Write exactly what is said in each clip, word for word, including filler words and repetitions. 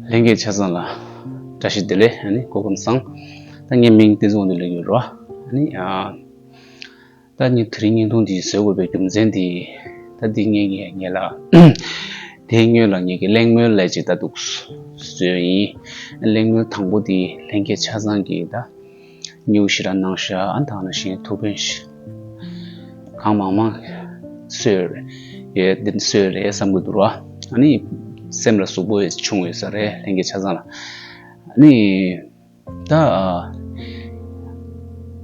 ལྷན་རྒྱས་ཆ་ཚང་ལ་བཀྲ་ཤིས་བདེ་ལེགས། ཨ་ནི་སྐུ་ཁམས་བཟང་། ད་ངའི་མིང་བསྟན་འཛིན་དབང་འདུས་ལབ་ཀྱི་ཡོད་རེད་བ། ཨ་ནི་ཨ། ད་ངས་དེ་རིང་བརྙན་ཐུང་འདི་བཟོ་དགོས་པའི་རྒྱུ་མཚན་འདི། ད་འདི་ངས་ངས་ངས་ལ། དེའི་སྔོན་ལ་ངས་ཀྱི་གླེང་མོལ་ལས་ཅིག་ད་འདུག་བཟོས་ཡིན། གླེང་མོལ་དང་པོ་འདི་ལྷན་རྒྱས་ཆ་ཚང་གིས་ད། སྙུང་ཞེ་དྲག་གནང་ཤག་ཨ་ནི་ད་ག་ནང་བཞིན་ཐུགས་ཕན་གང་མང་མང་གསོས་ཡོད། འདི་གསོས་རེད་བསམ་གྱི་འདུག་ར། ཨ་ནི་སེམས་ལ་ཟུག་པོ་བྱུང་ཡོད་ས་རེད་ལྷན་རྒྱས་ཆ་ཚང་ལ། ཨ་ནི་ད་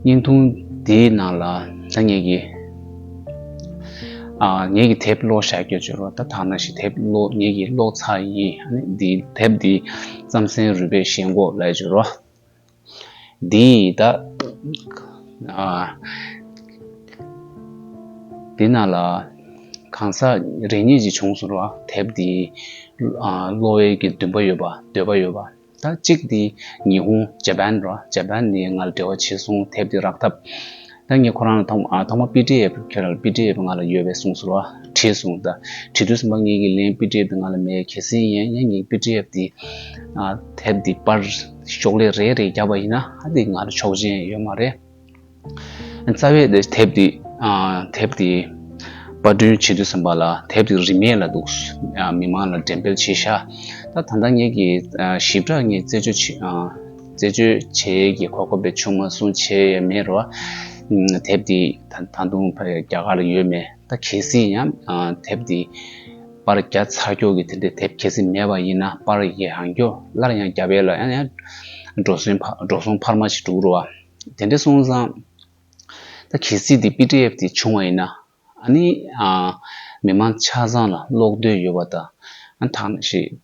བརྙན་ཐུང་འདིའི་ནང་ལ་ད་ངས་ཀྱི་ཨ་ངས་ཀྱི་དེབ་ཀློག་བཞག་རྒྱུ་བྱོས་ར། ད་ད་ག་ནང་བཞིན་དེབ་ཀློག་ངས་ཀྱི་ཀློག་ཚར་ཡིན། ཨ་ནི་འདི་དེབ་འདི་རྩམ་ཟན་རུས་པའི་ཞེན་ཁོག་ལབ་བྱོས་ར། འདི་ད་ཨ་འདི་ནང་ལ་གང་ཟག་རེ་གཉིས་ཅིག་བྱུང་སོང་ར། དེབ་འདི་ཨ་ཀློག་ཡས་ཀྱི་འདུན་པ་ཡོད་པ་འདོད་པ་ཡོད་པ། ད་གཅིག་འདི་ཉི་ཧོང་ཇ་པན་ར། ཇ་པན་ནས་ང་ལ་འབྲེལ་བ་བྱས་སོང་དེབ་འདི་རག་ཐབས། ད་ངས་ཁོ་རང་ལ་ཐོག་མ་ཨ་ཐོག་མ་པི་ཌི་ཨེཕ་ཁྱེད་རང་ལ་པི་ཌི་ཨེཕ་ང་ལ་ཡོད་པས་གསུངས་སོང་ར། བྲིས་སོང་། ད་བྲིས་དུས་ཙམ་པ་ངས་ཀྱི་ལན་པི་ཌི་ཨེཕ་དེ་ང་ལ་མེད། གལ་སྲིད་ཡིན་ཡང་ངས་པི་ཌི་ཨེཕ་དེ་ཨ་དེབ་དེ་པར་ཤོག་ལྷེ་རེ་རེ་བརྒྱབ་པ་ཡིན་ན་ཨ་དེ་ང་ལ་ཆོག་མཆན་ཡོད་མ་རེད། རྩ་བའི་དེ་དེབ་དེ་ཨ་དེབ་དེ་པར་སྐྲུན་བྱེད་དུས་ཙམ་པ་ལ་དེབ་དེ་རིན་མེད་ལ་འདུག་ཨ་མི་མང་ལ་འགྲེམས་སྤེལ་བྱས་ཤག་ད་ད་ལྟ་ངས་ཀྱི་ཨ་ཞིབ་ཕྲ་ངས་རྩད་གཅོད་བྱེད་ཨ་རྩད་གཅོད་བྱེད་ཀྱི་གོ་སྐབས་བྱུང་མ་སོང་བྱས་ཡས་མེད་རོ། ཨ་དེབ་དེ་ད་ད་དུང་རྒྱ་གར་ལ་ཡོད་མེད། ད་གལ་སྲིད་ཡང་ཨ་དེབ་དེ་པར་རྒྱག་ཚར་ཀྱོག་གི་དེ་འདྲའི་དེབ་གལ་སྲིད་མེད་པ་ཡིན་ན་པར་ཡང་ཡང་སྐྱོ་སླར་ཡང་རྒྱབ་ཡས་ལ་ཡང་ཡང་འགྲོ་སོང་འཕར་འགྲོ་སོང་འཕར་མ་ཞིག་འགྲོ་གི་རེད་བ། དེ་འདྲ་སོང་ཙང་ད་གལ་སྲིད་དེ་པི་ཌི་ཨེཕ་དེ་བྱུང་བ་ཡིན་ན་ཨ་ནི་ཨ་མི་མང་ཆ་ཚང་ལ་ཀློག་འདོད་ཡོད་པ་དང་ཨ་ཐང་ཞིག་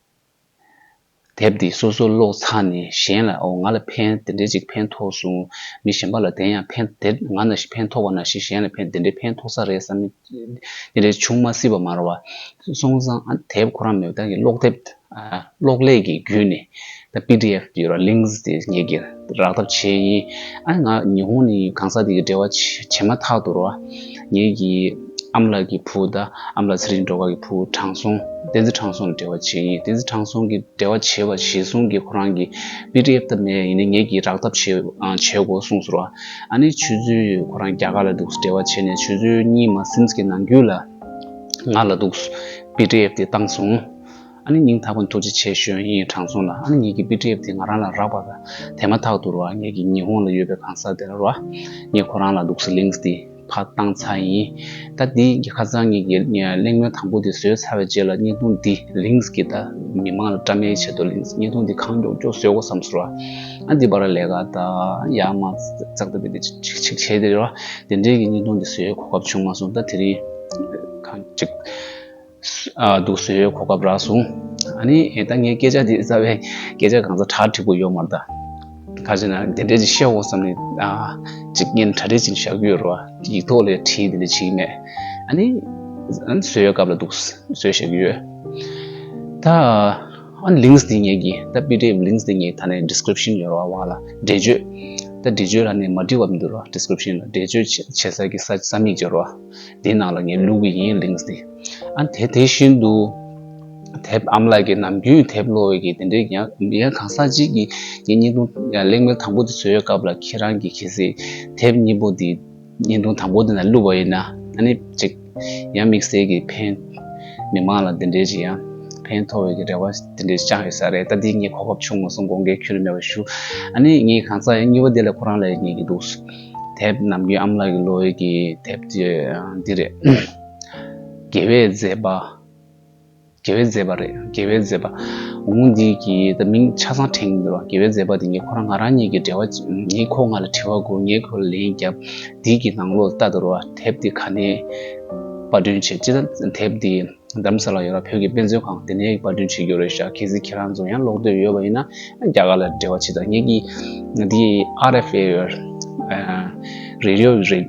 དེབ་འདི་སོ་སོ་ཀློག་ཚར་ནས་གཞན་ལ་ཨོ་ང་ལ་ཕན་དེ་འདྲས་ཅིག་ཕན་ཐོགས་སོང་། མི་གཞན་པ་ལ་དེ་ཡང་ཕན་དེ་ང་ནང་བཞིན་ཕན་ཐོགས་པ་ནང་བཞིན་གཞན་ལ་ཕན་དེ་འདྲས་ཕན་ཐོགས་ས་རེད་བསམ་མི་དེ་འདྲས་བྱུང་མ་སྲིད་པ་མ་རེད་བ། སོང་ཙང་ཨ་དེབ་ཁོ་རང་མེད་པ་ད་གི་ཀློག་དེབ་ཨ་ཀློག་ཀླད་ཀྱི་བརྒྱུད་ནས་ད་པི་ཌི་ཨེཕ་ཡོད་ར་ལིངཀ་སི་དེ་ངེད་ཀྱིས་རག་ཐབས་བྱས་ཡིན། ཨ་ང་ཉི་ཧོང་ནས་གང་ཟག་དེ་གི་འབྲེལ་བ་བྱས་བྱས་མ་ཐག་ཏུ་ར་ངེད་ཀྱི་ཨ་མ་ལགས་ཀྱི་བུ་ད་ཨ་མ་ལགས་ཚེ་རིང་སྒྲོལ་དཀར་གྱི་བུ་དྲང་སྲོང་བསྟན་འཛིན་དྲང་སྲོང་ལ་འབྲེལ་བ་བྱས་ཡིན། བསྟན་འཛིན་དྲང་སྲོང་གི་འབྲེལ་བ་བྱས་པ་གཞིར་བཟུང་གིས་ཁོ་རང་གིས་པི་ཌི་ཨེཕ་ད་མེད་ཡིན་ནའི་ངེད་ཀྱིས་རག་ཐབས་བྱེད་ཨ་བྱེད་དགོས་གསུངས་སོང་ར། ཨ་ནི་ཆུ་ཚོད་ཁོ་རང་རྒྱ་གར་ལ་འདུག་འབྲེལ་བ་བྱས་ནས་ཆུ་ཚོད་གཉིས་མ་ཟིན་གྱི་ནང་རྒྱུད་ལ་ང་ལ་འདུག་པི་ཌི་ཨེཕ་དེ་བཏང་སོང་། ཨ་ནི་སྙིང་ཐག་པ་ནས་ཐུགས་རྗེ་ཆེ་ཞུ་ཡིན་དྲང་སྲོང་ལ། ཨ་ནི་ངེད་ཀྱི་པི་ཌི་ཨེཕ་དེ་ང་རང་ལ་རག་པ་དང་དེ་མ་ཐག་ཏུ་ར་ངེད་ཀྱི་ཉི་ཧོང་ལ་ཡོད་པའི་གང་ཟག་དེ་ལ་ར་ངས་ཁོ་རང་ལ་འདུག་སེ་ལིངཀ་སི་དེ་ཕར་བཏང་ཚར་ཡིན། ད་འདི་གི་ཁ་སང་ངེད་ཀྱི་གླེང་མོལ་དང་པོ་དེ་བཟོས་ཚར་བའི་རྗེས་ལ་བརྙན་ཐུང་འདི་ལིངཀ་སི་གི་ད་མི་མང་ལ་བཀྲམ་པའི་ཆེད་དུ་ལིངཀ་སི་བརྙན་ཐུང་འདི་གང་མགྱོགས་མགྱོགས་བཟོ་དགོས་བསམ་སོང་ར། ཨ་འདི་བར་ལས་ཀ་ད་ཡར་མར་ཙག་ཙག་བྱས་ཏེ་ཅིག་ཅིག་བྱས་ཏེ་ར་དེ་འདྲའི་གི་བརྙན་ཐུང་འདི་བཟོའི་གོ་སྐབས་བྱུང་མ་སོང་། ད་དེ་རིང་གང་ཅིག་ཨ་འདུག་བཟོས་ཡོད་གོ་སྐབས་རག་སོང་། ཨ་ནི་ཨེ་ད་ངའི་སྐད་ཆ་འདི་རྩ་བའི་སྐད་ཆ་གང་ཚ་གྲ་འགྲིག་པོ་ཡོད་མ་རེད་ད། ག་ཅི་ན་དེ་འདྲས་ཅིག་བཤད་འོ་བསམ་ནས་ཨ་ཅིག་ངས་གྲ་སྒྲིག་ཅིག་བཞག་གི་ཡོད་རེད་བ། ཡིག་ཐོག་ལ་བྲིས་དེ་འདྲས་བྱེད་ཀྱི་མེད། ཨ་ནི་ཨ་ནི་བཟོས་ཡོད་སྐབས་ལ་འདུག་བཟོས་བཞག་གི་ཡོད། ད་ཨ་ནི་ལིངཀ་སི་འདི་ངས་ཀྱི་ད་པི་ཌི་ཨེཕ་ལིངཀ་སི་འདི་ངས་ད་ནས་ཌི་སི་ཀི་རིབ་ཤན་ཡོད་རེད་བ། བ་ལ་འགྲེལ་བརྗོད། ད་འགྲེལ་བརྗོད་ལ་ནས་མ་འགྲིག་པ་མི་འདུག་རེད་བ། ཌི་སི་ཀི་རིབ་ཤན་ལ་འགྲེལ་བརྗོད་བྱེད་ས་གི་ས་ས་མིག་ཅིག་ཡོད་རེད་བ། དེའི་ནང་ལ་ངས་བླུག་གི་ཡིན་ལིངཀ་སི་དེ། ཨ་དེ་དེ་བཞིན་དུ་དེབ་ཨ་མ་ལགས་ཀྱི་ནམ་རྒྱུན་དེབ་ཀློག་པའི་གི་དེ་འདྲའི་ཡང་ཡང་གང་ཟག་ཅིག་གིས་ངའི་བརྙན་ཐུང་ཡང་གླེང་མོལ་དང་པོ་དེ་བཟོ་ཡོད་སྐབས་ལ་ཁྱེད་རང་གིས་གལ་སྲིད་དེབ་གཉིས་པོ་དེ་བརྙན་ཐུང་དང་པོ་དེ་ནང་བླུགས་པ་ཡིན་ན་ཨ་ནི་ཅིག་ཡང་དམིགས་བསལ་གྱི་ཕན་མི་མང་ལ་དེ་འདྲའི་ཅིག་ཡང་ཕན་ཐོགས་པའི་གི་རེ་བ་དེ་འདྲའི་བཅངས་ཡོད་ས་རེད། ད་འདི་ངས་གོ་སྐབས་བྱུང་མ་སོང་། དགོངས་འགལ་ཁྱོན་ནས་མེད་པ་ཞུ། ཨ་ནི་ངས་གང་ཟག་ཡང་གཉིས་པ་དེ་ལ་ཁོ་རང་ལ་ཡང་ངེས་ཀྱི་འདུག་དེབ་ནམ་རྒྱུན་ཨ་མ་ལགས་ཀྱི་ཀློག་ཡས་ཀྱི་དེབ་དེ་འདི་རེད། དགེ་བའི་མཛད་པ། དགེ་བའི་མཛད་པ་རེད། དགེ་བའི་མཛད་པ། འོ་འདི་གི་ད་མིང་ཆ་ཚང་དྲན་གྱི་འདུག་ར། དགེ་བའི་མཛད་པ་དེ་ངས་ཁོ་རང་ང་རང་གཉིས་ཀྱི་འབྲེལ་བ་ངས་ཁོ་ང་ལ་དྲི་བ་བསྐུར། ངས་ཁོ་ལ་ལན་བརྒྱབ། འདི་གི་ནང་ལོགས་ལྟ་དུ་ར་དེབ་དེ་ག་ནས་པར་སྐྲུན་བྱེད་ཅི་ད་དེབ་དེ་རྡ་རམ་ས་ལ་ཡོད་ར་བོད་ཀྱི་དཔེ་མཛོད་ཁང་དེ་ནས་པར་སྐྲུན་བྱེད་རྒྱུ་རེད་ཤག་གལ་སྲིད་ཁྱེད་རང་ཚོ་ཡང་ཀློག་འདོད་ཡོད་པ་ཡིན་ན་རྒྱ་གར་ལ་འབྲེལ་བ་བྱེད་དང་། ངེད་ཀྱི་འདི་ཨར་ཨེཕ་ཨེ་ཡོད། རེ་ཌི་ཡོ་རེད།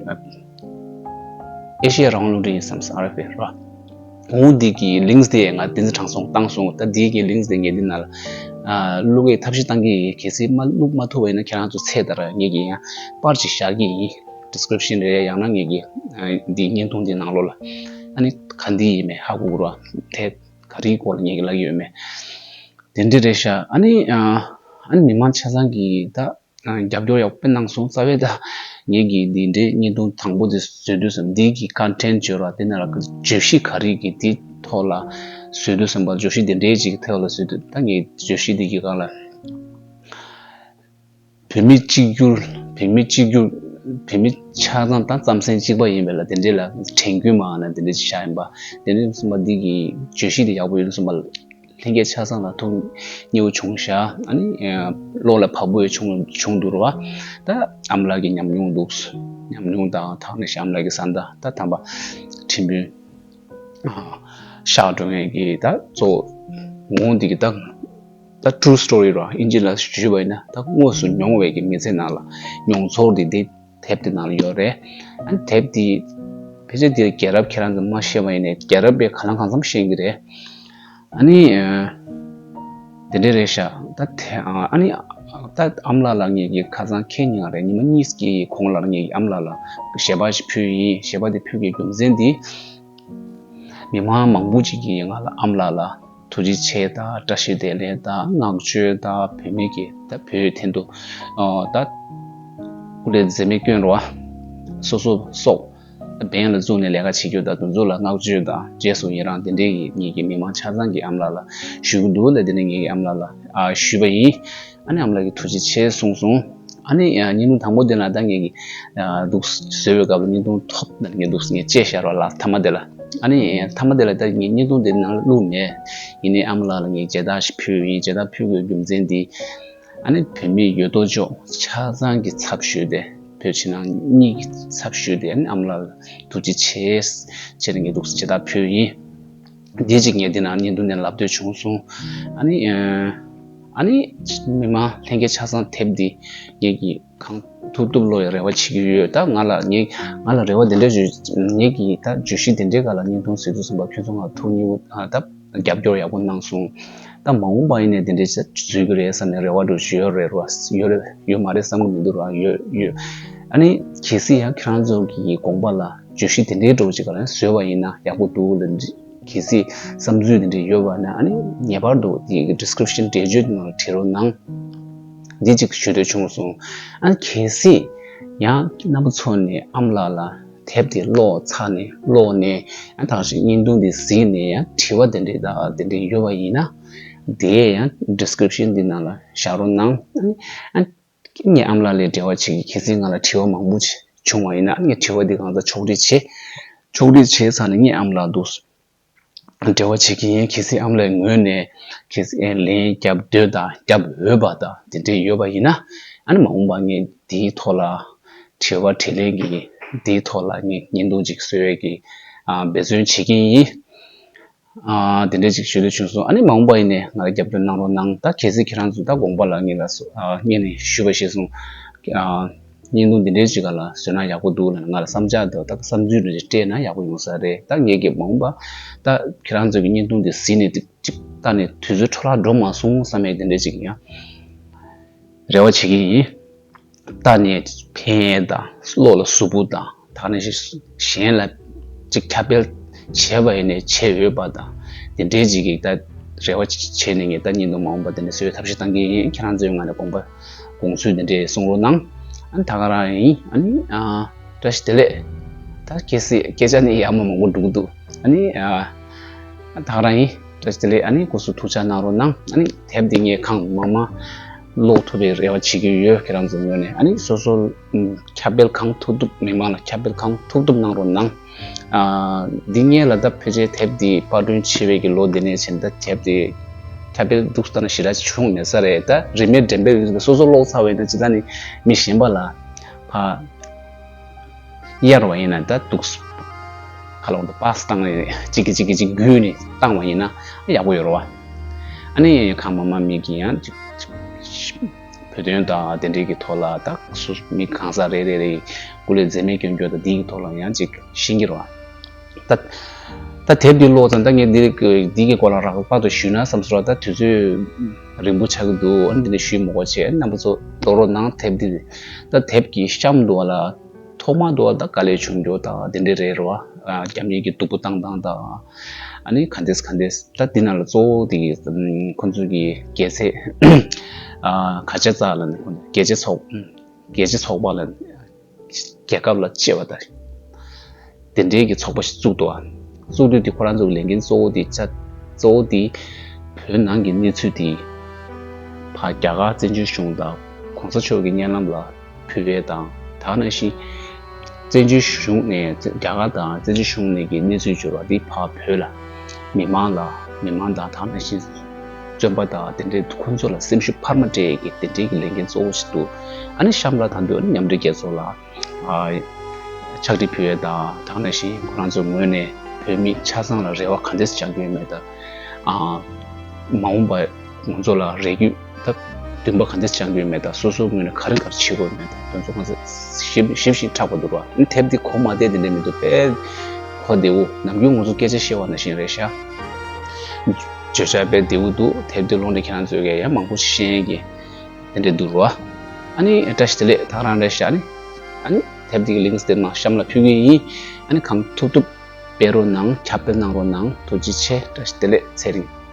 ཨེ་ཤི་ཡ་རང་དབང་རླུང་འཕྲིན་ཡིན་བསམ་སོང་། ཨར་ཨེཕ་ཨེ་ར། འོ་འདི་གི་ལིངཀ་སི་དེ་ང་བསྟན་འཛིན་དྲང་སྲོང་བཏང་སོང་། ད་འདི་གི་ལིངཀ་སི་དེ་ངས་འདི་ནང་ལ་ཨ་བླུག་གི་ཐབས་ཤེས་བཏང་གི་ཡིན། གལ་སྲིད་མ་བླུག་མ་ཐུབ་པ་ཡིན་ན་ཁྱེད་རང་ཚོ་ཚེ་ད་ར་ངེད་ཀྱིས་ཡང་པར་ཅིག་བཞག་གི་ཡིན། ཌི་སི་ཀི་རིབ་ཤན་རེད་ཡང་ན་ངེད་ཀྱི་ཨ་འདི་བརྙན་ཐུང་འདི་ནང་ལོགས་ལ་ཨ་ནི་ག་འདི་ཡིན་མེད་ཧ་གོ་གི་ར། དེ་ག་རེའི་སྐོར་ལ་ངེད་ཀྱིས་ལབ་ཀྱི་ཡོད་མེད། དེ་འདྲ་རེད་ཤག་ཨ་ནི་ཨ་ཨ་ནི་མི་མང་ཆ་ཚང་གིས་ད་རྒྱབ་སྐྱོར་ཡག་པོ་གནང་སོང་། རྩ་བའི་ད་ངེད་ཀྱིས་འདི་འདྲའི་བརྙན་ཐུང་དང་པོ་དེ་བཟོས་དུས་སམ། འདི་གི་ཀོན་ཊེན་ཊི་བརྗོད་ར་དེ་ནང་ལ་བརྗོད་གཞི་ག་རེ་གི་དེ་ཐོག་ལ་བཟོས་དུས་སམ་པ། བརྗོད་གཞི་དེ་འདྲའི་ཅིག་ཐོག་ལ་བཟོས་དུས། ད་ངས་བརྗོད་གཞི་དེ་གི་སྒང་ལ་བོད་མི་གཅིག་གྱུར། བོད་མི་གཅིག་གྱུར། བོད་མི་ཆ་ཚང་ད་རྩམ་ཟན་གཅིག་པ་ཡིན་པས་ལ། དེ་འདྲའི་ལ་དྲན་སྐུལ་མ་ན་དེ་འདྲའི་ཅིག་བཞག་ཡིན་པ། དེ་འདྲའི་སོང་པ་འདི་གི་བརྗོད་གཞི་དེ་ཡག་པོ་ཡོད་སོང་པ། ལྷན་རྒྱས་ཆ་ཚང་ལ་ཐུགས་མཉེས་པོ་བྱུང་ཤག་ཨ་ནི་ཨ་བློ་ལ་བབ་པོ་ཡོད་བྱུང་བྱུང་འདུག་ར་བ། ད་ཨ་མ་ལགས་ཀྱི་ཉམས་མྱོང་འདུག་ཉམས་མྱོང་དང་། ད་ནི་ཨ་མ་ལགས་ཀྱི་བཟའ་ཟླ་ད་དམ་པ་ཁྲིམས་དཔོན་ཨ་གཤེགས་འགྲོ་མཁན་གྱི་ད་གཙོ་བོ་འོང་འདི་གི་ད་ད་ཊུ་རུ་སི་ཊོ་རི་ར་ཨིན་ཇི་ལ་ཞུས་པ་ཡིན་ན། ད་དངོས་སུ་མྱོང་བའི་གི་མི་ཚེ་ནང་ལ་མྱོང་ཚོར་འདི་འདི་དེབ་དེ་ནང་ལ་ཡོད་རེད། ཨ་ནི་དེབ་དེ་ཕལ་ཆེར་དེ་རྒྱལ་རབས་ཁྱེད་རང་ཚོ་མ་ཤེས་པ་ཡིན་ནའི་རྒྱལ་རབས་པས་ག་ལ་གང་འཚམ་ཤེས་ཀྱི་རེད། ཨ་ནི་ཨ་དེ་འདྲ་རེད་ཤག་ད་དེ་ཨ་ནི་ད་ཨ་མ་ལགས་ལ་ངེད་ཀྱིས་ཁ་སང་ཁེ་ཉིན་རེད། ཉི་མ་གཉིས་ཀྱི་གོང་ལ་ངེད་ཀྱིས་ཨ་མ་ལགས་ལ་ཞལ་པར་ཞིག་ཕུལ་ཡིན། ཞལ་པར་དེ་ཕུལ་གྱི་རྒྱུ་མཚན་དེ་མི་མང་མང་པོ་ཅིག་གིས་ང་ལ་ཨ་མ་ལགས་ལ་ཐུགས་རྗེ་ཆེ་དང་། བཀྲ་ཤིས་བདེ་ལེགས་དང་། བསྔགས་བརྗོད་དང་། བོད་མི་གི་ད་བོད་ཐད་དུ་ཨ་ད་སྐུ་ལས་འཛེམས་མེད་བསྐྱོན་རོགས། སོ་སོ་སྲོག་འབེན་ལ་བཙུགས་ནས་ལས་ཀ་བྱེད་རྒྱུ་དང་དེ་ཚོ་ལ་བསྔགས་བརྗོད་དང་རྗེས་སུ་ཡི་རང་དེ་འདྲའི་གི་ངེད་ཀྱི་མི་མང་ཆ་ཚང་གིས་ཨ་མ་ལགས་ལ་ཞུ་གི་འདུག་ལ། དེ་ནས་ངེད་ཀྱི་ཨ་མ་ལགས་ལ་ཨ་ཞུས་པ་ཡིན། ཨ་ནི་ཨ་མ་ལགས་ཀྱིས་ཐུགས་རྗེ་ཆེ་གསུངས་སོང་། ཨ་ནི་ཨ་བརྙན་ཐུང་དང་པོ་དེ་ལ་ད་ངེད་ཀྱིས་ཨ་འདུག་བཟོས་པའི་སྐབས་ལ་བརྙན་ཐུང་ཐོབ་ནས་ངས་འདུག་ངས་བཅད་བཞག་རོགས་ལ་མཐའ་མ་དེ་ལ། ཨ་ནི་མཐའ་མ་དེ་ལ་ད་ངས་བརྙན་ཐུང་དེ་ནང་བླུགས་མེད། ཡིན་ནའི་ཨ་མ་ལགས་ལ་ངས་མཇལ་དར་ཞིག་ཕུལ་ཡིན། མཇལ་དར་ཕུལ་དགོས་རྒྱུ་མཚན་དེ་ཨ་ནི་བོད་མི་ཡོད་དོ་ཅོག་ཆ་ཚང་གི་ཚབ་ཞུས་ཏེ། བོད་ཕྱི་ནང་གཉིས་ཀྱི་ཚབ་ཞུས་ཏེ་ཨ་ནི་ཨ་མ་ལགས་ལ་ཐུགས་རྗེ་ཆེ་ཟེར་ནས་ངས་འདུག་མཇལ་དར་ཕུལ་ཡིན། འདི་གཅིག་ངས་འདི་ནང་བརྙན་ཐུང་ནས་ལབ་འདོད་བྱུང་སོང་། ཨ་ནི་ཨ་ནི་མི་མང་ལྷན་རྒྱས་ཆ་ཚང་དེབ་འདི་ངེད་ཀྱིས་གང་ཐུབ་ཐུབ་ཀློག་ཡག་རེ་བ་བྱེད་ཀྱི་ཡོད། ད་ང་ལ་ངེད་ང་ལ་རེ་བ་འདི་འདྲ་ཞུ། ངེད་ཀྱིས་ད་བརྗོད་གཞི་འདི་འདྲའི་སྒང་ལ་བརྙན་ཐུང་བཟོས་དུས་ཙམ་པ་ཁྱོད་ཚོ་ང་ཐུགས་མཉེས་པོ་ཨ་ད་རྒྱབ་སྐྱོར་ཡག་པོ་གནང་སོང་། ད་མ་འོངས་པ་ཡིན་ནའི་འདི་འདྲའི་ཆ་བཟོས་ཀྱི་རེད་བསམ་ནས་རེ་བ་འདྲ་ཞུ་ཡོད་རེད་ར། ཡོད་རེད། ཡོད་མ་རེད་བསམ་གྱི་མི་འདུག་ར། ཡོད་ཡོད། ཨ་ནི་གལ་སྲིད་ཡང་ཁྱེད་རང་ཚོ་གི་དགོངས་པ་ལ་བརྗོད་གཞི་དེ་འདྲའི་འདྲ་བོ་ཅིག་ག་ལ་བཟོས་པ་ཡིན་ན་ཡག་པོ་འདུག་ལ། གལ་སྲིད་བསམ་ཚུལ་དེ་འདྲ་ཡོད་པ་ན་ཨ་ནི་ངེས་པར་དུ་དེ་གི་ཌི་སི་ཀི་རིབ་ཤན་འགྲེལ་བརྗོད་དེ་ནང་ལ་བྲིས་རོགས་གནང་། འདི་གཅིག་ཞུ་འདོད་བྱུང་སོང་། ཨ་ནི་གལ་སྲིད་ཡང་རྣམ་པ་ཚོ་ནས་ཨ་མ་ལགས་ལ་དེབ་དེ་ཀློག་ཚར་ནས་ཀློག་ནས་ཡང་དག་ཅིག་བརྙན་ཐུང་དེ་གཟིགས་ནས་ཡང་དྲི་བ་དེ་འདྲ་དང་དེ་འདྲ་ཡོད་པ་ཡིན་ན་དེ་ཡང་ཌི་སི་ཀི་རིབ་ཤན་འདི་ནང་ལ་བཞག་རོགས་གནང་། ཨ་ནི་ཨ་ངས་ཨ་མ་ལགས་ལ་འབྲེལ་བ་བྱེད་ཀྱི། གལ་སྲིད་ང་ལ་དྲི་བ་མང་པོ་བྱུང་བ་ཡིན་ན་ངས་དྲི་བ་འདི་གང་ཚང་ཕྱོགས་སྒྲིག་བྱེད། ཕྱོགས་སྒྲིག་བྱས་ཚར་ནས་ངས་ཨ་མ་ལགས་འདུག་འབྲེལ་བ་བྱེད་ཀྱི་ཡིན། གལ་སྲིད་ཨ་མ་ལགས་ངོས་ནས་གལ་སྲིད་ཨེ་ལན་རྒྱབ་འདོད་དང་རྒྱབ་འོས་པ་དང་དེ་འདྲས་ཡོད་པ་ཡིན་ན་ཨ་ནི་མ་འོངས་པ་ངས་འདིའི་ཐོག་ལ་དྲི་བ་དྲིས་ལན་གྱི་འདིའི་ཐོག་ལ་ངས་བརྙན་ཐུང་ཅིག་བཟོ་ཡས་ཀྱི་ཨ་འབད་བརྩོན་བྱེད་ཀྱི་ཡིན། ཨ་དེ་འདྲས་ཅིག་ཞུ་འདོད་བྱུང་སོང་། ཨ་ནི་མ་འོངས་པ་ཡིན་ནའི་ང་ལ་རྒྱབ་སྐྱོར་གནང་རོགས་གནང་། ད་གལ་སྲིད་ཁྱེད་རང་ཚོ་ད་དགོངས་པ་ལ་ངེད་ལ་སོ་ཨ་ངེད་ནས་ཞུས་པ་ཤེས་སོང་། ཨ་བརྙན་ཐུང་འདི་འདྲས་ཅིག་ག་ལ་བཟོས་ན་ཡག་པོ་འདུག་ལབ་ནས་ང་ལ་བསམ་འཆར་དང་ད་བསམ་ཚུལ་འདྲ་ཅིག་སྤྲད་ན་ཡག་པོ་ཡོང་ས་རེད། ད་ངེད་ཀྱིས་མ་འོངས་པ་ད་ཁྱེད་རང་ཚོ་གི་བརྙན་ཐུང་འདི་གཟིགས་ནས་ཏིག་ཅིག་ལྟ་ནས་དུས་ཚོད་འཕྲོ་བརླག་འགྲོ་མ་སོང་བསམ་ཡས་དེ་འདྲས་ཅིག་ཡང་རེ་བ་བྱེད་ཀྱི་ཡིན། ལྟ་ནས་ཕན་ཡས་དང་བློ་ལ་གཟུ་བོ་དང་ད་ནས་གཞན་ལ་ཅིག་ཁྱབ་སྤེལ་བྱས་པ་ཡིན་ནའི་བྱེད་འོས་པ་དང་དེ་འདྲའི་ཅིག་གི་ད་རེ་བ་བྱས་ནས་ངས་ད་བརྙན་ཐུང་མ་འོངས་པ་དེ་འདྲ་བཟོ་བའི་ཐབས་ཤེས་གཏང་གི་ཡིན། ཁྱེད་རང་ཚོའི་ངང་ནས་དགོངས་པ་དགོངས་ཚུལ་དེ་འདྲས་གསུང་རོགས་གནང་། ཨ་ནི་ད་ག་རང་ཡིན། ཨ་ནི་ཨ་བཀྲ་ཤིས་བདེ་ལེགས། ད་གལ་སྲིད་སྐད་ཆ་ནི་ཡག་མ་མང་པོ་འགྲོ་གི་འདུག་ཨ་ནི་ཨ་ད་ག་རང་ཡིན། བཀྲ་ཤིས་བདེ་ལེགས། ཨ་ནི་སྐུ་གཟུགས་ཐུགས་ཅག་གནང་རོགས་གནང་། ཨ་ནི་དེབ་འདི་ངས་གང་མང་མང་ཀློག་ཐུབ་པའི་རེ་བ་བྱེད་ཀྱི་ཡོད། ཁྱེད་རང་ཚོའི་ངོས་ནས་ཨ་ནི་སོ་སོ་ཨུམ་ཁྱབ་སྤེལ་གང་ཐུབ་ཐུབ་མི་མང་ལ་ཁྱབ་སྤེལ་གང་ཐུབ་ཐུབ་གནང་རོགས་གནང་། ཨ་འདི་སྔོན་ལ་ད་ཕལ་ཆེར་དེབ་འདི་པར་སྐྲུན་བྱས་པའི་གི་ལོ་འདི་ནས་བྱས་ནས་ད་དེབ་འདི་ཁྱབ་སྤེལ་འདུག་ལྟ་ན་ཞེ་དྲག་བྱུང་མེད་ས་རེད། ད་རིན་མེད་འགྲེམས་སྤེལ་ཡོད་ཟེར་སོ་སོ་ཀློག་ཚར་བ་ཡིན་ན་ཇི་ལྟར་ནི་མི་གཞན་པ་ལ་ཕར་གཡར་བ་ཡིན་ན་ད་འདུག་སེ་ཁ་ལོག་ཏུ་པཱ་སི་བཏང་ནས་གཅིག་གིས་གཅིག་གིས་གཅིག་བརྒྱུད་ནས་བཏང་བ་ཡིན་ན་ཡག་པོ་ཡོད་རེད་བ། ཨ་ནི་གང་མང་མང་མི་གིས་ཡང་ཅིག་བོད་དོན་དང་དེ་འབྲེལ་གྱི་ཐོག་ལ་ད་སུ་མི་གང་ཟག་རེ་རེ་རེ་སྐུ་ལས་འཛེམ་མེད་སྐྱོན་རྒྱུ་དང་འདིའི་ཐོག་ལ་ཡང་ཅིག་ཤེས་ཀྱི་རེད་བ། ད་ད་དེབ་འདི་ཀློག་ཙང་ད་ངས་འདི་འདི་གི་སྐོར་ལ་རགས་པ་དུ་ཞུས་ན་བསམ་སོང་། ད་དུས་ཚོད་རིང་པོ་ཆགས་ཀྱི་འདུག་ཨ་ནི་འདི་འདྲ་ཞུས་མི་དགོས་བྱས། རྣམ་པ་ཚོ་ཀློག་རོགས་གནང་། དེབ་འདི་ད་དེབ་ཀྱི་གཤམ་དུ་བ་ལ་ཐོག་མ་དུ་བ་ད་དཀའ་ལས་བྱུང་རྒྱུ་དང་དེ་འདྲ་རེད་རེད་བ། རྒྱབ་གཉེར་གྱི་སྡུག་པོ་བཏང་སྟངས་དང་ ཨ་ནི་ག་འདྲས་ག་འདྲས། ད་འདི་ནང་ལ་གཙོ་བོ་དེ་ཁོང་ཚོ་གི་རྒྱལ་སྲས་ཨ་ག་ཅ་ཙ་ལ་ནི་རྒྱལ་སྤྱི་ཚོགས་རྒྱལ་སྤྱི་ཚོགས་པ་ལ་རྒྱལ་ཁབ་ལ་གཅེས་པ་དང་དེ་འདྲའི་གི་ཚོགས་པ་ཞིག་བཙུགས་འདུག་ཨ། བཙུགས་དུས་དེ་ཁོ་རང་ཚོ་གི་ལས་འགན་གཙོ་བོ་དེ་ཆ་གཙོ་བོ་དེ་བོད་ནང་གི་གནས་ཚུལ་དེ་ཕར་རྒྱ་གར་བཙན་བྱོལ་གཞུང་དང་གོང་ས་མཆོག་གི་སྙན་ལམ་ལ་ཕུལ་བའི་དང་། ད་ག་ནང་བཞིན་བཙན་བྱོལ་གཞུང་ནས་རྒྱ་གར་དང་བཙན་བྱོལ་གཞུང་ནས་ཀྱི་གནས་ཚུལ་འབྱོར་བ་འདི་ཕར་བོད་ལ་མི་མང་ལ་མི་མང་དང་ད་ག་ནང་བཞིན་བཙོན་པ་དང་དེ་འདྲའི་ཁོང་ཚོ་ལ་སེམས་ཤུགས་འཕར་མ་སྤྲད་ཀྱི་དེ་འདྲའི་གི་ལས་འགན་གཙོ་བོ་ཞིག་འདུག་ཨ་ནི་གཤམ་ལ་ད་དུང་ཨ་ནི་མཉམ་འབྲེལ་རྒྱལ་ཚོགས་ལ་ཕྱག་བྲིས་ཕུལ་བའི་དང་ད་ག་ནང་བཞིན་ཁོ་རང་ཚོའི་ངོས་ནས་བོད་མི་ཆ་ཚང་ལ་རེ་བ་ག་འདྲས་བཅང་གི་ཡོད་མེད་དང་། མ་འོངས་པ་ང་ཚོ་ལ་རེ་སྐུལ་ད་འདུན་པ་ག་འདྲས་བཅང་གི་ཡོད་མེད་དང་། སོ་སོའི་ངོས་ནས་ག་རེ་ག་རེ་བྱེད་དགོས་མེད་དང་དོན་ཚོ་ང་ཚོ་ཞིབ་ཞིབ་ཞིབ་ཕྲག་པ་འདུག་ར། དེབ་འདི་གོ་མ་བདེ་དེ་འདྲ་མི་འདུག་དཔེ་གོ་བདེ་བོ། ནམ་རྒྱུན་ང་ཚོ་སྐད་ཆ་བཤད་པ་ནང་བཞིན་རེད་ཤག་བརྗོད་བྱ་དཔེ་བདེ་བོ་འདུག་དེབ་འདི་ཀློག་ནས་ཁྱེད་རང་ཚོས་ཀྱི་ཡང་མང་པོ་ཤེས་ཡས་ཀྱི་དེ་འདྲ་འདུག་ར། ཨ་ནི་བཀྲ་ཤིས་བདེ་ལེགས། ད་རང་རེད་ཤག་ཨ་ནི་ཨ་ནི་དེབ་འདི་གི་ལིང་ཀི་དེ་མར་གཤམ་ལ་ཕུལ་གི་ཡིན། ཨ་ནི་གང་ཐུབ་ཐུབ་སྤེལ་རོགས་གནང་། ཁྱབ་སྤེལ་གནང་རོགས་གནང་། ཐུགས་རྗེ་ཆེ། བཀྲ་ཤིས་བདེ་ལེགས། ཚེ་རིང་།